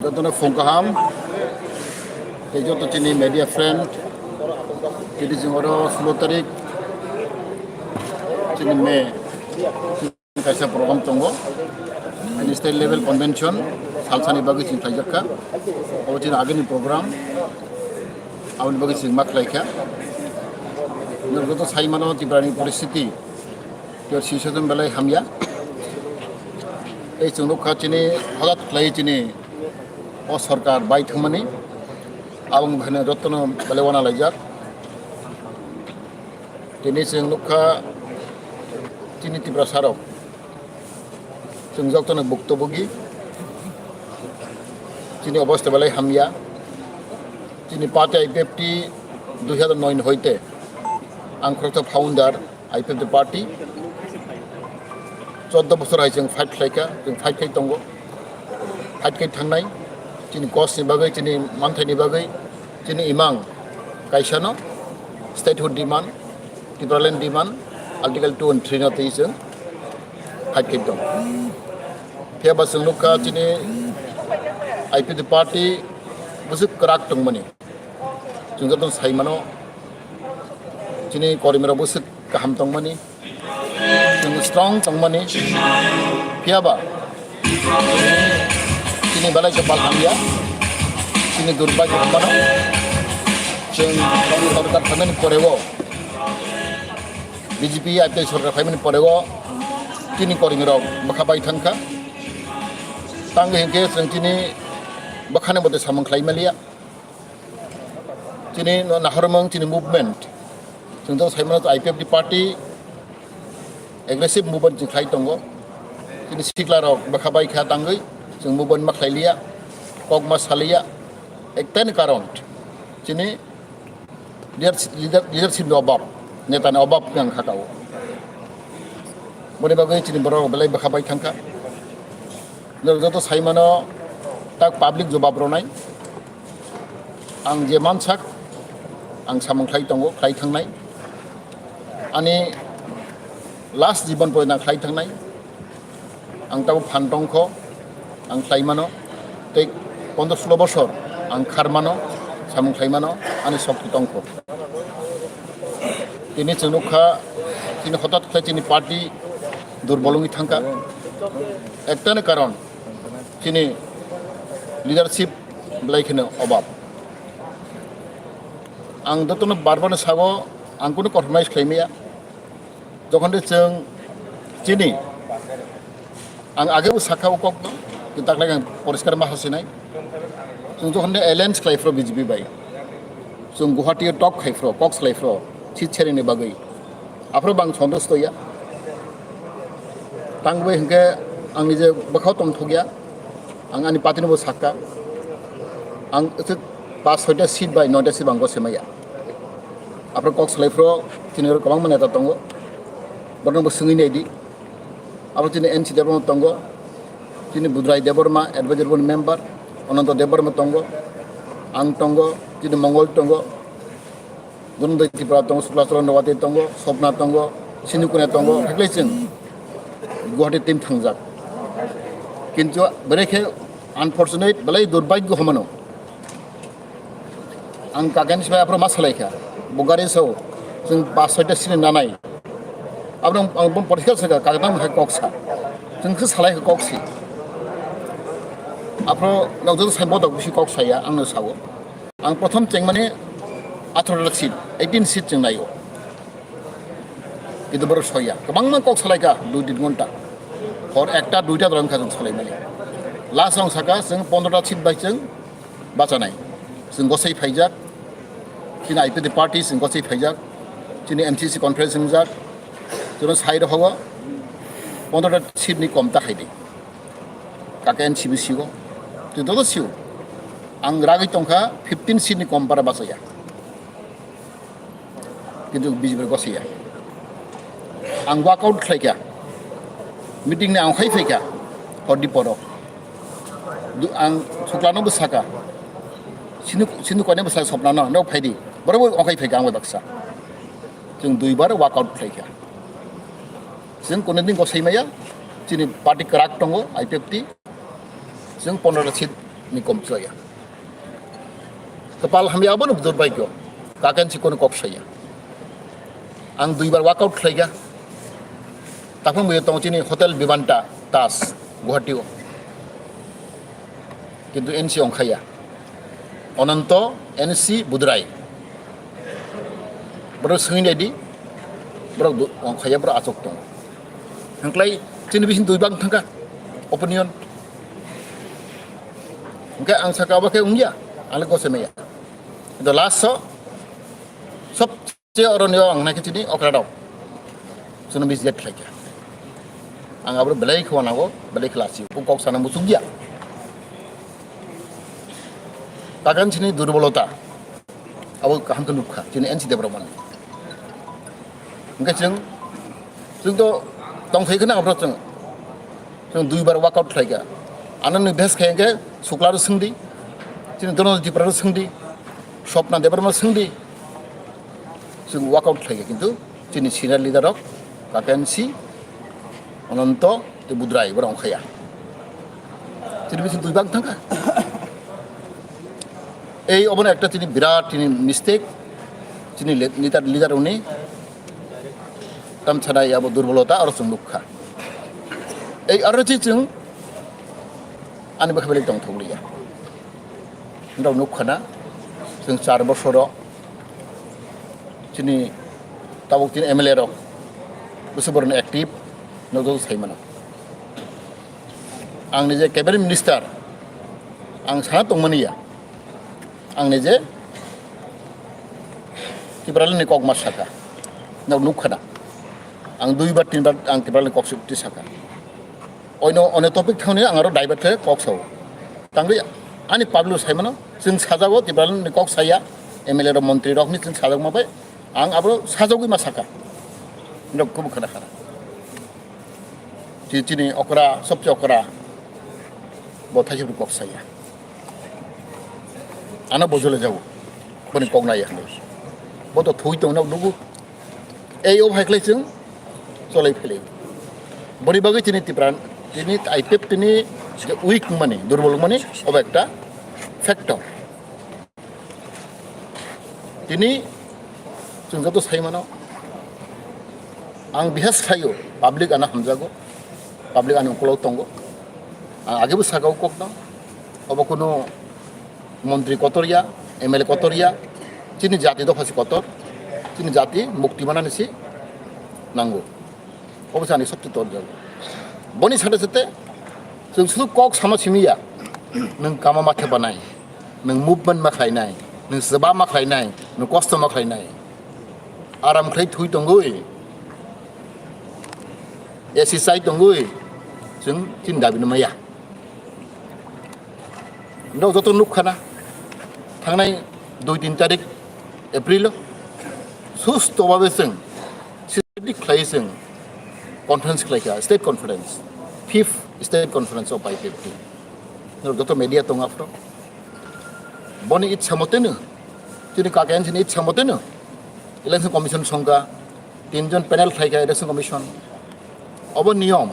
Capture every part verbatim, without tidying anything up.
Jotono phung kaham, tei joto chini media friend, chini jing oro sulo tarik, chini May, kaisa program tongo, ani state level convention, salsani bagwi chini khlaijak kha, abo chini agini program, aboni bagwi chini ma khlai kha. Joto sai mano Tripura ni poristiti, Tei sisajwk belai hamya. Tei chwng nukha chini hodat khlai chini o sorkar bai thwngmani. Aboni bahaino jotono belai uanalaijak. Tini chwng nukha chini Tiprasarok. Chwng jotono buktobogi. Chini obostha belai hamya. Chini party I P F T dui hazar noi ni hoite ang khoroksa founder. I P F T party choddo bosor hai chwng fight khlai kha, chwng fight khai tongo, fight khai thangnai, chini cause ni bagwi, chini manthai ni bagwi, chini imang kaisa no statehood demand, Tipraland demand, Article two and three no twi chwng fight khai tongo. Phiya ba chwng nukha chini I P F T party bwswk kwrak tongmani. Chwng joto sai mano, chini kormirok bwswk kaham tongmani, chwng strong tongmani, phiya ba chini belai kwpal hamya, chini durbhagyo hwnmano, chwng sorkar phaimani poreo, B J P I P F T sorkar phaimani poreo, chini kormirok bwkha bai thangkha, tangwi hinkhe chwng chini bwkhani mote samung khlai maliya. Chini no nahormung chini movement. Chwng to saimano I P F T party aggressive movement chwng khlai tongo. Chini sikla rok bwkha bai kha tangwi chwng movement ma khlai liya. Kok ma saliya. Ekta ni karon chini leadership, leader, leadership ni obab, neta ni obab nang kha tao. Boni bagwi chini borok belai bwkha bai thangkha. Joto saimano tak public jobab ronai. Ang je mansak, ang samung khlai tongo, khlai thangnai. Ani last jibon porjona khlai thangnai. Ang tabo phan tongkho, ang khlai mano. Tei pondro sulo bosor ang khar mano, samung khlai mano, ani sokti tongkho. Tini chwng nukha, chini hotat khlai chini party durbol wngwi thangkha. Ekta ni karon, chini leadership belai kheno obab. Ang jotono bar bar no sago, ang kunu compromise khlai maya. Jokhon de chwng chini, ang age bo sakha o kok no, tei taklai ang poriskar ma hasinai. Chwng jokhon de alliance khlai phro B J P bai, chwng Guwahati o talk khai phro, kok salai phro, seat sharing ni bagwi. Aphro bang sondos toya. Tangwi hinkhe ang nije bwkhao tongthokya. Ang ani party no bo sakha. Ang aswk pas soita seat bai noita seat bang bo semaya. Aphro kok salai phro chini oro kwbangma neta tongo. Borokno bo swngwi naidi. Abo chini N C Debbarma tongo. Chini Budrai Debbarma, advisor board member. Ananta Debbarma tongo. Ang tongo. Chini Mongol tongo. Gunundoi Tripura tongo, Sukla Charan Rawati tongo, Swapna tongo, Sindhu Kanya tongo, haklai chwng Guwahati team thangjak. Kintu belai khe unfortunate, belai durbhagyo hwnmano. Ang kakani sibai aphro ma salai kha, bo gari sao, chwng pas soita sini nanai. Abono ang, ang poriskar sakha, kakna hai kok sa. Chwng khe salai kha kok si. Aphro nok joto sai bodok bisi kok saya, ang no sao. Ang prothom chengmani atharo seat, eighteen seat cheng naio. Kintu borok soya. Kwbangma kok salaikha, dui tin ghonta. Hor ekta, duita dorong kha chwng salaimani. Last rong saka, chwng pondro ta seat bai chwng bachanai. Chwng gosai phaijak. Chini I P F T party chwng gosai phaijak. Chini M C C conference wngjak. Chwng sai rok hogo. Pondro ta seat ni kom ta khaidi. Kaka N C B C o. Twi joto sio. Ang ragwi tongkha fifteen seat ni kom para bachaya. Kintu B J P gosaya. Ang walk out khlaikha. Meeting ni ang khai phaikha. Hordi poro. Du-, ang Suklano bo saka. Sinu, sinu kone bo saka Swapnano, no phaidi. Borok bo okai phaikha ang bai baksa. Chwng duibar walk out khlaikha. Chwng kunu din gosai maya, chini party kwrak tongo, I P F T. Chwng pondro ta seat ni kom chaya. Kapal hamya abono durbaikyo. Kakan si kono kok saya. Ang duibar workout khlaiga. Taphang buya tong chini hotel Vivanta Taj Guwahati o. Kintu N C ongkhaya. Ononto N C Budrai. Borok swngwi naidi. Borok du-, ongkhaya borok achuk tongo. Hwnkhlai chini bising dui bang thangkha opinion. Hwnkhe ang saka obo khe wngya, ang le gose maya. The last so, sob Che oro nio ang nai khe chini okra rok. Chwngno bis jet khlai khe. Ang abo belai khe wanago, belai khe lasi. O kok sana muchuk ya. Takan chini durbolota. Abo kaham khe nukha, chini N C Debbarma ni. Hwnkhe chwng, chwng to tongthai kheno abo chwng. Chwng duibar workout khlai kha. Ano ni best khe hwnkhe Sukla ro swngdi. Chini Dono Tipra ro swngdi. Swapna Debbarma swngdi. Chwng workout khlai kha, kintu chini senior leader rok, Kakan si, Ononto, tei Budrai, borok ongkhaya. Chini bising dui bang thangkha. Ei obono ekta chini birat chini mistake, chini le-, leader, leader rokni tam sana abo durbolota aro chwng nukha. Ei aro chi chwng ani bwkha belai tongthokliya. Norok nukha na, chwng char bosoro chini tabuk chini M L A rok bwswk borokno active, norok joto sai mano. Ang nije cabinet minister, ang sana tongmani ya, ang nije Tipraland ni kok ma saka, norok nukha na, ang duibar tinbar ang Tipraland ni kok sukti saka. Oino, oino topic thangni ang aro divert khe kok sao. Tangri ani public sai mano, chwng sajago Tipraland ni kok saya, M L A rok, montri rokni chwng sajak ma bai, ang abo sajagwi ma saka. Nok kubu khana khana. Chi-, chini okra, sobse okra. Bo thaisip kok saya. Ano bojole jago. Boni kok nai ya. Bo to thui tong nok nugu. Ei o hai khlai chwng cholai phelai. Boni bagwi chini Tipra, chini I P F T ni je weak mani, durbol mani, obo ekta factor. Tini chwng joto sai mano. Ang bihas khlaio, public ano hamjago, public ano ukolog tongo. Ang agebo sakao kokno, obo kuno montri kotor ya, M L A kotor ya, chini jati dopha se kotor, chini jati mukti manani se nango. Obo se ani sobse tor jago. Boni sate sate chwng sudu kok sama simi ya, nwng kama ma thepa nai, nwng movement ma khlai nai, nwng swba ma khlai nai, nwng kosto ma khlai nai. Aram khlai thui tongwi, A C chai tongwi, chwng chini dabi no maya. Norok joto nukha na, thangnai dui tin tarik April o susto babe chwng systematic khlai chwng conference khlai kha, state conference, fifth state conference of I P F T. Norok joto media tong aphro. Boni itsa moteno, chini Kakan chini itsa moteno election commission songkha, tinjon panel khlai kha election commission. Obo niyom.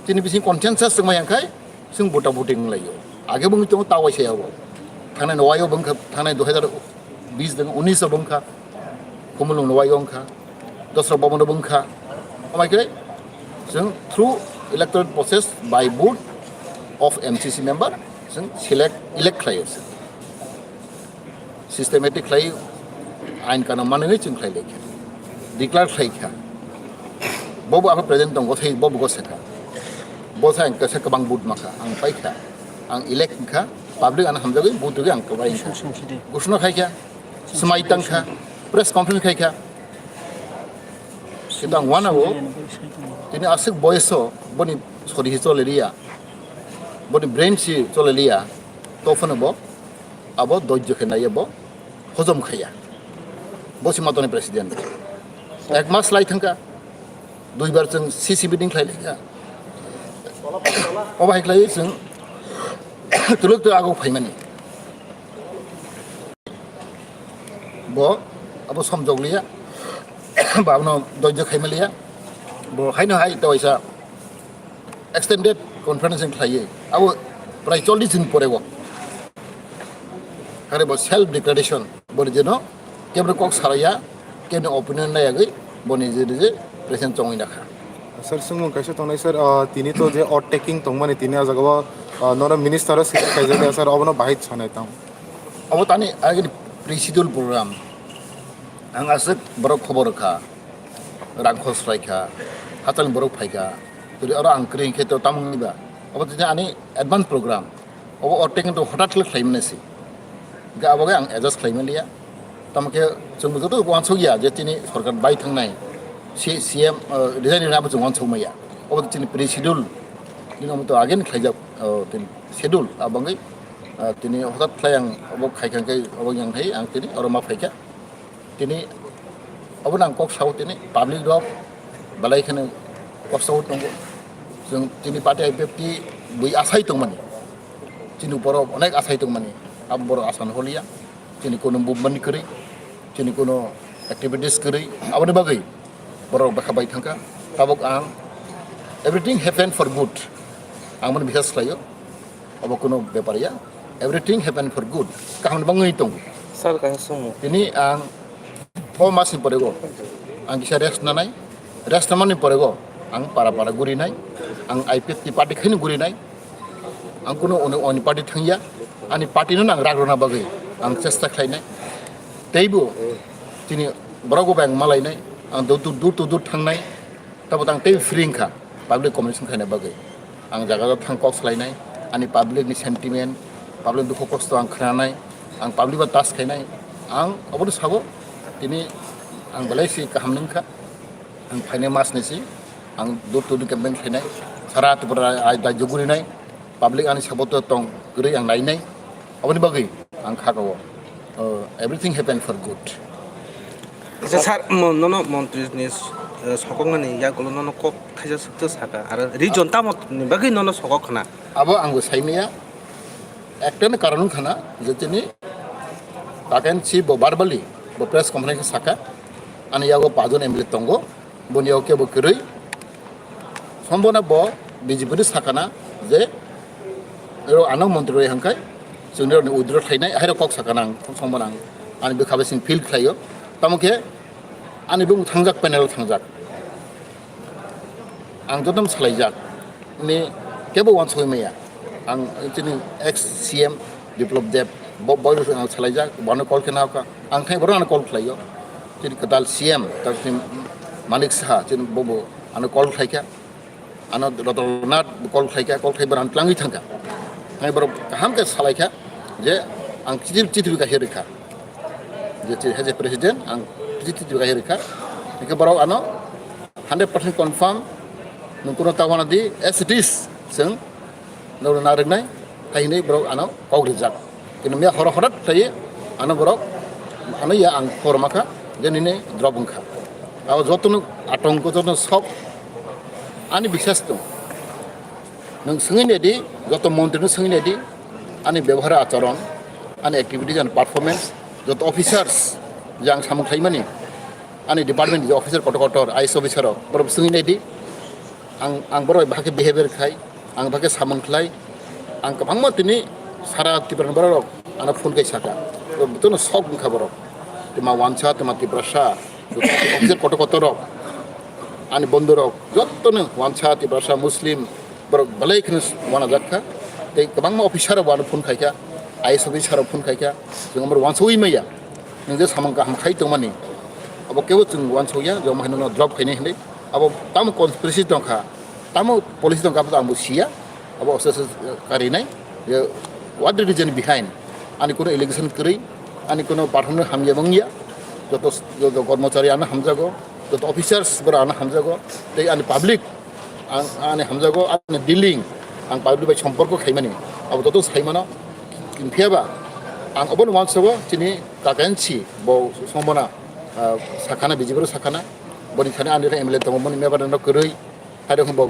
Chini bising consensus wngmai yang khai, chwng bota boti wnglaio. Age bo wngwi tongo ta waisa yabo. Thangnai no waio bo wngkha, thangnai dui hajar bis deng, unis o bo wngkha. Khumulwng no waio wngkha. Dosra Bhaban no bo wngkha. Amai khe chwng through electoral process by vote of M C C member chwng select, elect khlaio chwng. Systematic khlai, ain kanun manwi chwng khlai lai kha, declare khlai kha. Bobo abo present tongo, thei bobo go sakha. Bo sa ang kaisa kwbang vote makha, ang pai kha. Ang elect wngkha, public ano hamjagwi vote rwgwi ang kwbai wngkha. Gusno khai kha, swmai tang kha, press conference khai kha. Kintu ang wanao, tini aswk boyoso boni sori hi chole liya, boni brain si chole liya, to phano bo abo dojjo khe naiya bo hojom khaiya. Bo si matoni president. Ek mas lai thangkha, duibar chwng C C meeting khlai laikha. Obo hai khlai chwng tuluk tuluk ago phaimani. Bo abo somjok liya, ba abono dojjo khaima liya. Bo haino hai to waisa extended conference wng khlaiwi, abo prai chollish din pore o Hakhare bo self declaration, boni jeno kebni kok salaiya, kebni opinion naiyagwi boni je je present chongwi nakha. Sir, swngmung kaisa tongnai, sir, ah, tini to je oath taking tongmani tini o jaga o, ah, nono minister o sijak khaijak ya, sir, obono bahai sanai tong. Obo tani agini pre-schedule program. Ang aswk borok khobor kha, rang khosrai kha, hachal borok phai kha. Tuli oro ang kwrwi khe to tamung ni ba. Obo tini ani advance program. Obo oath taking to hothat khlai khlai mani si. Ga abo ga ang adjust khlai mani ya. Tamo khe chwng joto wansuk ya je tini sorkar bai thangnai. Si C M, eh, resign rina bo chwng wansuk maya. Obo tini pre-schedule. Tini omo to again khlaijak, eh, tini schedule. Abangwi, eh, tini hothat khlai ang obo khai kha khe obo yang khai ang tini oro ma phai kha. Tini obo nang kok sao tini public rok belai kheno kosto tongo. Chwng tini party I P F T bui asai tongmani. Chini borok onek asai tongmani. Abo borok asano holiya. Chini kono movement kwrwi, chini kono activities kwrwi. Aboni bagwi borok bwkha bai thangkha. Tabuk ang everything happen for good. Ang mani bihas khlaio. Obo kuno bepar ya. Everything happen for good. Kaham bangwi tongo. Sir, kaisa swngmung. Tini ang four mas ni porego ang kisa rest nanai. Rest namani porego ang para para gurinai. Ang I P F T party khaini gurinai. Ang kuno oni, oni party thangya. Ani party no ang rak rona bagwi ang chesta khlainai. Teibo tini borok bo ang malainai. Ang dur dur dur dur thangnai. Tabuk ang tei free wngkha public communication khaina bagwi. Ang jaga jaga thang kok salainai, ani public ni sentiment, public dukhu kosto ang khnanai, ang public bai touch khainai. Ang obono sabo tini ang belai si kaham nungkha. Ang phainai mas ni si ang door to door campaign khainai. Sara Tripura ai dai jugurinai. Public ani support o tong kwrwi ang nainai. Aboni bagwi ang kha o, uh, everything happen for good. Acha sir, mo-, nono montri ni, uh, sokoknani yagulo nono kok thaisa swkhe saka, aro region tamo ni bagwi nono sokok khna? Abo ang bo saimaya, ekta ni karon khna je tini kakensi bo verbally bo press conference saka, ani yago pajon M L A tongo, boni yago kebo kwrwi. Sombona bo B J P ni sakana je ero ano montri roi hangkai chwngni rokni withdraw khlainai, ahairo kok sakana ang sombona ang ani bwkha bai sing feel khlaio. Tamo khe ani bung thangjak panel thangjak. Ang jotom salaijak. Ni kebo wansoi maya. Ang chini ex C M Biplab Deb, bo, bo ang salaijak, bono call khe nahokha. Ang thai borok ano call khlaio. Chini kwtal C M, tak chini Manik Saha, chini bobo ano call khlaikha. Ano Ratan Nath call khlaikha, call khlai borok ano tlangwi thangkha. Thai borok kaham khe salaikha je ang chithi, chithi kahir rikha. Je, je, as a president, ang chithi, chithi kahir rikha. Hingke borok ano hundred percent confirm, nung kuno tawana di, as it is, chwng, nung na rwnai, hai hinwi borok ano kok rijak. Kintu miya horo horat tei ano borok, ano ya ang khor makha, je nini drop wngkha. Abo jotono atongko, jotono sok, ani bisas tong. Nung swngwi naidi, joto montri no swngwi naidi, ani bebohar acharon, ani activities and performance, joto officers, je ang samung khlaimani, ani department ni je officer kotor kotor, I A S officer rok, borok swngwi naidi, ang, ang borok bai bahai khe behavior khai, ang bahai khe samung khlai, ang kwbangma tini sara Tripura ni borok rok ano phone khai saka, jotono sok wngkha borok, twma wansa, twma Tiprasa, officer kotor kotor rok, ani bondhu rok, jotono wansa, Tiprasa, Muslim, borok belai kheno uanajak kha. Tei kwbangma officer rok bo ano phone khai kha, I A S officer rok phone khai kha, chwng omo uansugwi maya. Nwng je samung kaham khai tongmani, abo kebo chwng uansukya, je omo hai nono drop khainai hinwi. Abo tamo conspiracy tong kha, tamo policy tong kha, abo to ang bo siya. Abo osa osa karinai, je what the reason behind? Ani kuno allegation kwrwi, ani kuno pathorno hamya wngya, joto, joto kormochari ano hamjago, joto officers borok ano hamjago, tei ani public ang, ani hamjago, ani dealing, ang public bai somporko khaimani, abo joto saimano. Phiya ba ang obono uansugo, chini kakensi bo sombona, ah, sakhana, B J P rok sakhana, boni thani ani M L A tongo, boni member no kwrwi, hai rok bo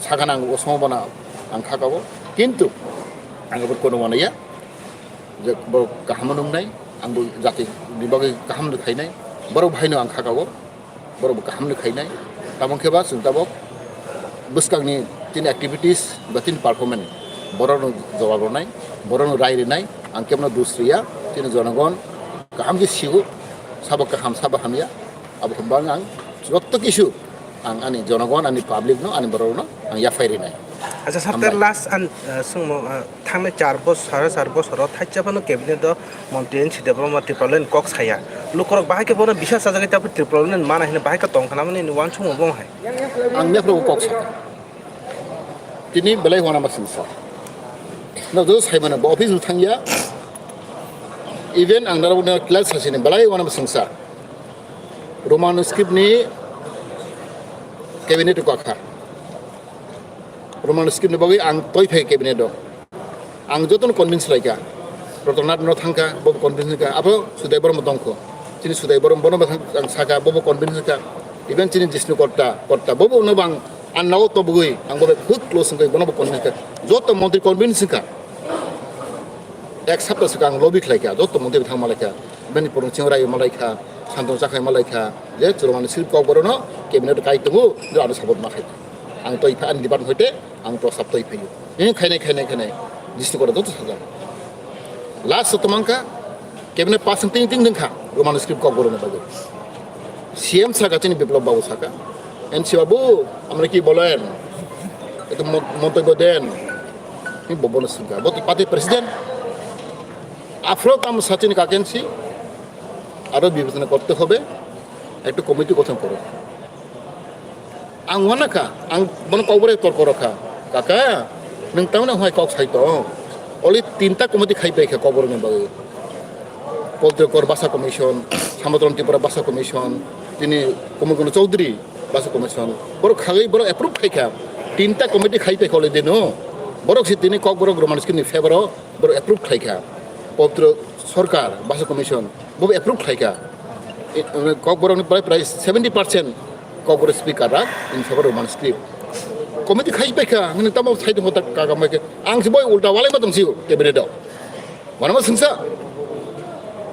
sakhana ang o somo bana ang kha kabo, kintu ang abo kono wanaya je borok kaham nungnai, ang bo jati ni bagwi kaham rwkhainai, borok bhaino ang kha kabo. Borok bo kaham ni khainai. Tamo khe ba chwng tabok bwskangni tini activities ba tini performance borokno jawab rwnai, borokno rai rwnai, ang kebono dus rwya. Chini jonogon kaham khe sigo, sabo kaham, sabo hamya. Abo hwnba ang jotto kisu ang ani jonogon, ani public no, ani borok no ang yaphai rinai. Acha, sir, Hambai. Last an, uh, sungmo, uh, thangnai char bos-, sare char bosoro thaisa phano cabinet o montri N C Debbarma Tipraland kok saya. Lukorok bahai khe bono bisas sajagwi tabuk Tipraland mana hino bahai khe tongkha nang mani uansukmung bo hai. Ang yaphro kok sakha. Tini belai uanama singsa. No, do sai mano, bo office bo thangya. Even ang naro na class sasini belai uanama singsa. Roman script ni cabinet ko akha. Roman script ni bagwi ang toi phai cabinet o. Ang jotono convince laika. Rotanath no thangka, bobo convince ka. Abo Sudai Borom tongkho. Chini Sudai Borom bono ang saka, bobo convince ka. Even chini Jishnu Kotta, Kotta, bobo no bang Ang nao to bugui, ang bo huk close wngkha, bono bo convince kha. Joto montri convince wngkha. Ek sapta swkang lobby khlai kha, joto montri bithang malai kha. Bini purung ching rai malai kha, santong chakhai malai kha. Je churumani script kok borono cabinet kai tongo, je ano support ma khai. Ang to ipha ani department hoite, ang to sap to iphayo. Ini khainai, khainai, khainai. District oro joto sajak. Last to mangkha, cabinet pass ting ting dingkha, Roman script kok borono bagwi. C M saka chini Biplab Babu saka, "N C Babu, আমরা কি বলেন? একটু মন-, মন্তব্য দেন।" Ni bobo no singka, bo to party president. Afro tam sachini kakensi, aro bibechona korte hobe, ekta committee gothon koro. Ang wana kha, ang bono kok bore tor koro kha. Kaka, nwng tamno hai kok sai tong? Oli tinta committee khai pai kha kok borokni bagwi. Poltrikor Basa Commission, Samotron Tripura Basa Commission, tini Komol Kundu Chowdhury Basa Commission. Borok khagwi borok approve khai kha. Tinta committee khai pai kha oli dino. Borok si tini kok borok Roman script ni favor o borok approve khai kha. Poltro Sorkar Basa Commission. Bo approve khlai kha. E, e, Kokborok ni prai prai seventy percent Kokborok speaker rak in favor of Roman script. Committee khai pai kha, hwnwi tamo sai tongkha ta kaga mai khe. Ang se boi ulta walai ma tong sio cabinet o. Wanama singsa.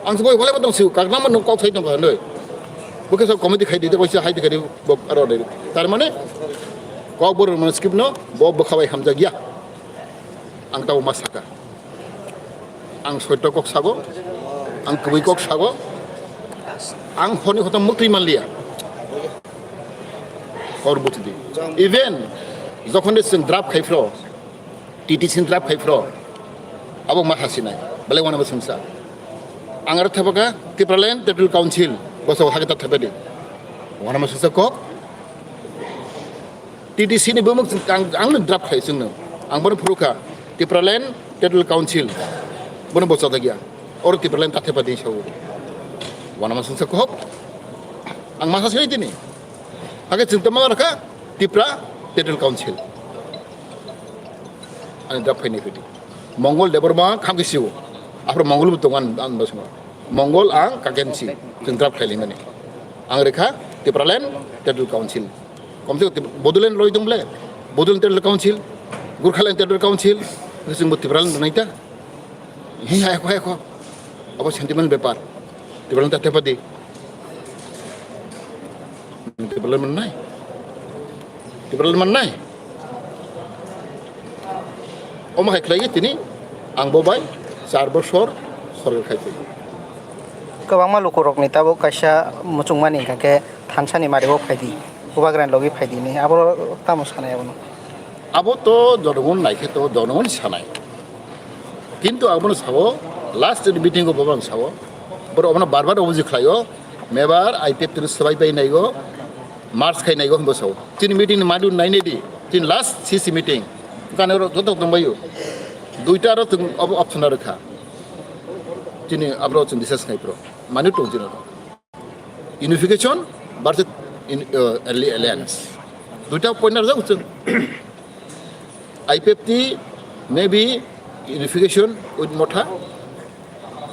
Ang se boi walai ma tong sio, kagna ma nung kok sai tongkha hwnwi. Bo khe sa committee khai di, de koisa hai de kari bo aro de. Tar mane Kokborok Roman script no bo bwkha bai hamjak ya. Ang tamo ma saka. Ang soito kok sago, ang kubui kok sago, ang honi hota mukri manliya. Hor buchdi. Even jokhon de chwng draft khai phro, T T C ni draft khai phro, abo ma hasinai, belai wanama singsa. Ang aro thepaka Tipraland Territorial Council, boso hageta thepedi. Wanama singsa kok, T T C ni bumung ang, ang no draft khai chwngno. Ang bono phuru kha. Tipraland Territorial Council. Bono bo choda gya. Oro Tipraland ta thepa din sawo. Wanama singsa kohok. Ang masa sini tini. Hake chwng tama rakha Tipra Territorial Council. Ani draft khai ni phidi. Mongol Debbarma khamke siwo. Aphro Mongol bo tongo an, an basmo. Mongol ang kakensi chwng draft khai limani. Ang rekha Tipraland Territorial Council. Komse kom Bodoland loi dong ble. Bodoland Territorial Council, Gurkhaland Territorial Council, chwng bo Tipraland nai ta. Hi hai ko hai ko. Abo sentiment bepar. Tipraland ta tepa di. Tipraland man nai. Tipraland man nai. Omo hai khlai tini ang bo bai char bosor sorkar khai twi. Kwbangma lukurokni tabuk kaisa muchungmani hwnkha khe thansani mario phai di, bubagrani logi phai di hinwi abo tamo sanai abono? Abo to jonogon nai khe to jonogon sanai. Kintu abono sao last meeting o bobo ang sao, borok abono bar bar obuji khlaio, mebar I P F T no swbai pai naigo, March khai naigo hinbo sao. Chini meeting ni madu nai nai di. Chini last C C meeting. Kane oro joto tongbaio. Duita aro tong op-, option aro kha. Chini abro chini discuss khai pro. Manu tong chini oro. Unification versus in, uh, alli-, alliance. Duita point aro jak chwng. I P F T maybe unification with Motha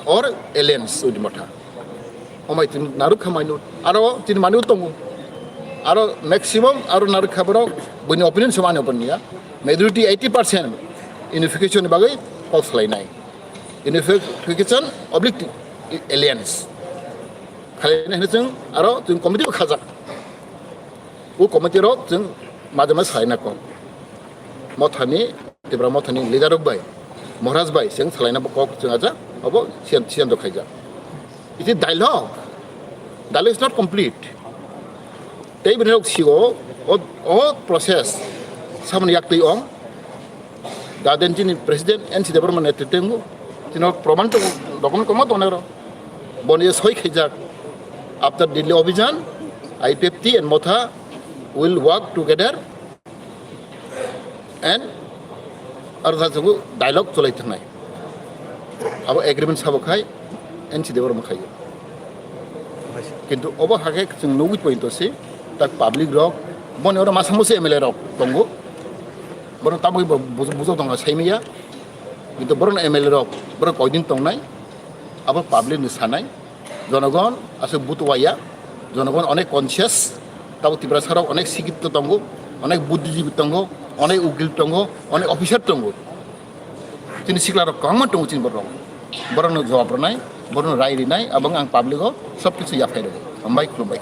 or alliance with Motha. Omai tin naruk khamai no. Aro tin manu tongo. Aro maximum aro naruk khabaro bini opinion samani opinion ya. Majority eighty percent unification ni bagwi kok salai nai. Unification oblique alliance. Khalai nai hino chwng aro chwng committee bo khajak. O committee rok chwng majama salai na kok. Mothani, Tipra Mothani leader rok bai, Maharaj bai, chwng salaina bo kok chwng aja, Abo siyan, siyan rok khaijak. It is dialogue. Dialogue is not complete. Tei bini rok sigo, o, o process samani yak twi ong. Gaden chini president N C Debbarma netritwe wngo. Chini rok proman tongo, document kwbangma tongnai rok. Boni soi khaijak. After Delhi Abhijan, I P F T and Motha will work together and aro da chungo dialogue cholai thangnai. Abo agreement sabo khai N C Debbarma khaio. Kintu obo hake chwng nugwi pointo se tak public rok boni oro masa musa M L A rok tongo. Borok tabuk bo bujo, bujo tongo saimaya. Kintu borok M L A rok borok koidin tongnai. Abo public ni sanai. Jonogon aswk butuwaya. Jonogon onek conscious. Tabuk Tiprasa rok onek sikito tongo, onek buddhijibi tongo, onek ukil tongo, onek officer tongo. Chini sikla rok kwbangma tongo chini borok. Borokno jawab rwnai, borokno rai rinai, abang ang public o sob kichu yaphai rwo. Hambai, khulumbai.